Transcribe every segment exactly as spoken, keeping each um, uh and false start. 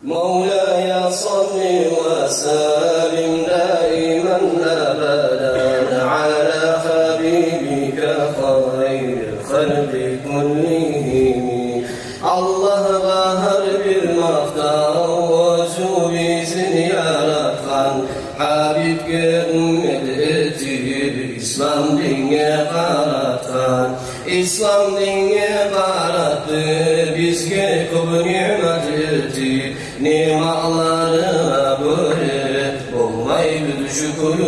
مولاي صل وسلم دائما أبدا على حبيبك خير الخلق كلهم. Аллагьгъа гьар бир макътав, оьзю бизин яратгъан, Гьабибге уммат этип, ислам динге къаратгъан. Ислам динге къаратды бизге кёп ниъмат этип, ниъматларына гёре болмай биз шюкюр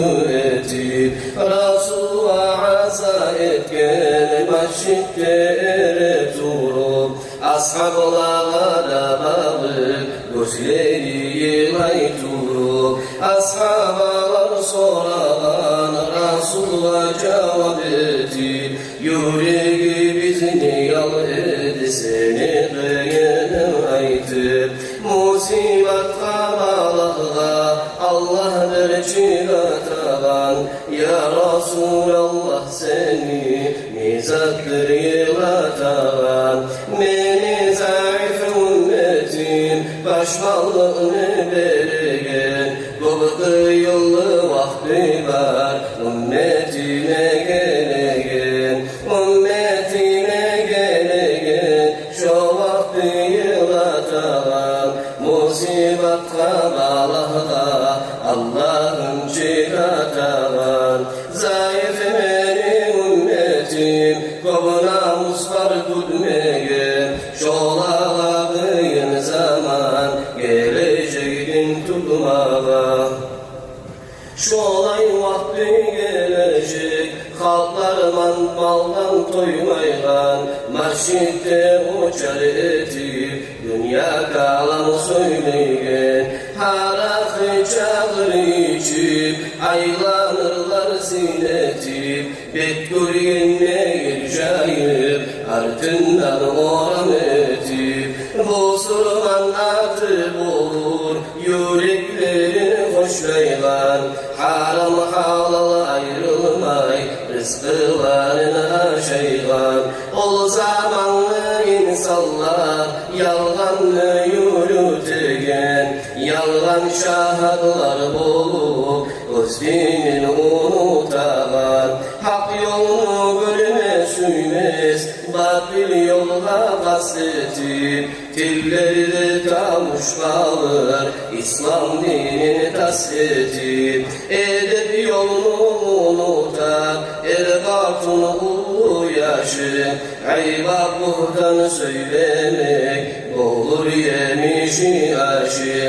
этип. Расулгъа аза этген межитде эретуруп, асгьабалагъа да багъып, гёзлери йылай туруп. Асгьабалар сорагъан, Расулгъа жавап этип, юрегибизни ял этди сени къыйынынг айтып. Мусибатгъа, балагьгъа Аллагьдыр чыгъатагъан, я Расулаллагь, сени не затдыр йылатагъан? Мени заиф умматым пашманлыкъны береген, кёп къыйынлы вакъти бар умматыма гелеген, умматыма гелеген, шо вакъти йылатагъан. Мусибатгъа, балагьгъа Аллагьым чыгъатагъан. Заиф мени умматым, кёп намус бар гюлмеге, шолагъа къыйын заман гележек дин тутмагъа. Шолай вакъти гележек, халкълар ман-, малдан тоймайгъан, межитде очар этип, дюнья калам сёйлейген. Гьаракъы, чагъыр ичип, айланырлар зина этип, бет гёргенде иржайып, артындан орам этип. Бусурман аты болур юреклерин хошлайгъан, гьарам-гьалал айрылмай ризкъыларын ашайгъан. Ол замангъы инсанлар ялгъанны юрютеген, ялгъан шагьатлар болуп, оьз динин унутагъан. Гьакъ ёлну гёрме сюймес, батил ёлгъа къаст этип, тиллерде тавуш къалыр, ислам динин тас этип. Эдеп ёлну унутар эр-къатын, уллу-яшы, гъайбат-бугьтан сёйлемек болур емиши-ашы.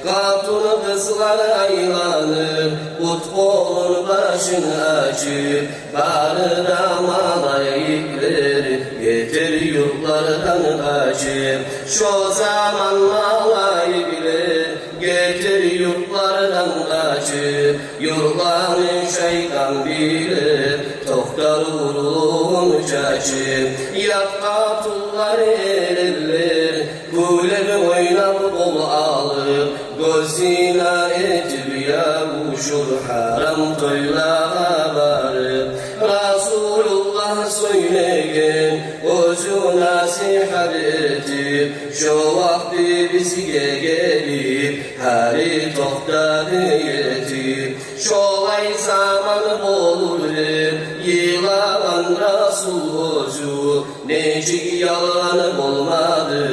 Къатын-къызлар айланып, пут-къолун, башын ачып, бары да малайиклер гетер юртлардан къачып. Шо заман малайиклер гетер юртлардан къачып, юртланы шайтан билип, токътар урлугъун чачып. Ят къатынлар, эренлер кюлеп, ойнап къол алып, гёз зина этип ябушур, гьарам тойлагъа барып. Расулуллагь сёйлеген, оьзю насигьат этип, шо вакъти бизге гелип, гьали токътады етип. Шолай заман болур деп йылагъан Расул оьзю, нечик ялгъан болмады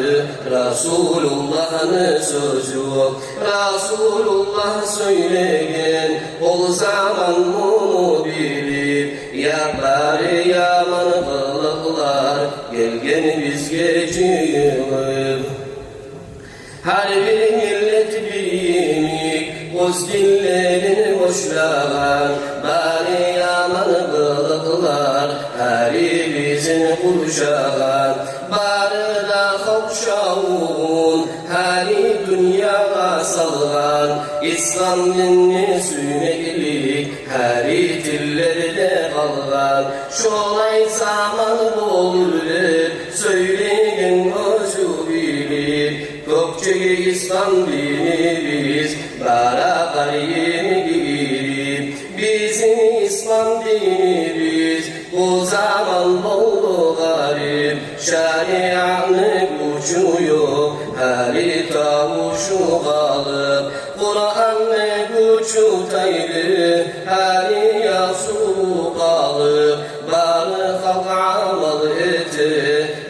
Расулуллагьны сёзю. Расулуллагь сёйлеген ол заман муну билип, япар яман къылыкълар гелген бизге жыйылып. Гьар бир миллет бир йимик оьз динлерин бошлагъан, бары яман къылыкълар гьали бизин къуршагъан. Бары да халкъ шавугъун гьали дюньягъа салгъан, ислам динни сюймеклик гьали тиллерде къалгъан. Шолай заман болур деп сёйлеген оьзю билип, кёкдеги ислам динибиз бара къар йимик ирип. Бизин ислам динибиз бу заман болду гъарип, шариатны гючю ёкъ, гьали тавуш чугъалып, Къуран не гючю тайдыр, гьали ясув къалып, бары халкъ амал эте,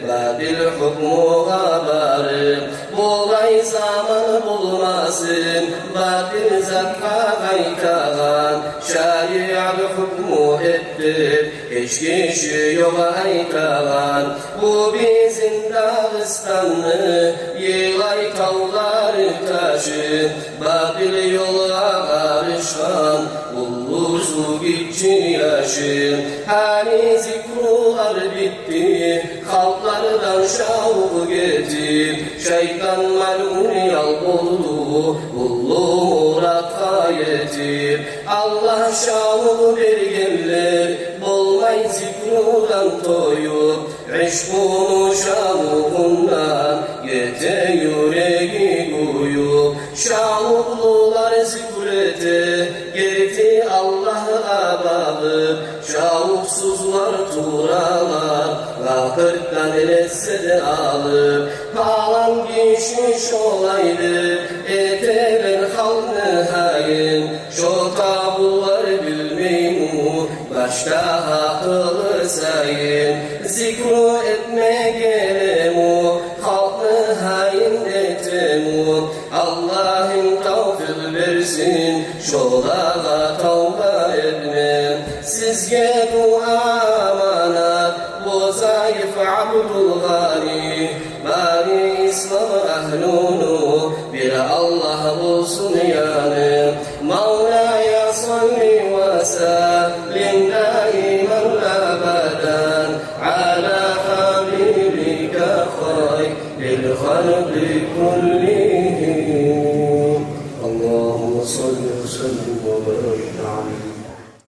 батил гьукмугъа барып. Булай заман болмасын, батил затгъа къайтагъан, шариат гьукму эт деп, гьеч гиши ёкъ айтагъан. Бу бизин Дагъыстанны йылай тавлары, ташы, батил ёлгъа къарышгъан уллусу, гиччи, яшы. Гьали зикрулар битди, халкълардан шавукъ гетип, шайтан малъун ял болду, уллу муратгъа етип. Аллагь шавукъ бергенлер болмай зикрудан тоюп, ишкъуну шавугъундан гете юреги гююп. Шавукълулар зикру эте, герти Аллагьгъа багъып, шавукъсузлар туралар, лакъырдан леззет алып. Палан гиши шолай деп этелер халкъны гьайын, шо табулар билмейму башда гьакъылы сайын? Зикру этме гелему, халкъны гьайын этему? Аллагьым тавфикъ берсин шолагъа тавба этме. Сизге дуа аманат, бу зайып Абдулгъани, бары ислам агьлюню бир Аллагь болсун яны. مولاي صل وسلم دائما أبدا على حبيبك خير الخلق كلهم. اللهم صل وسلم وبارك عليه.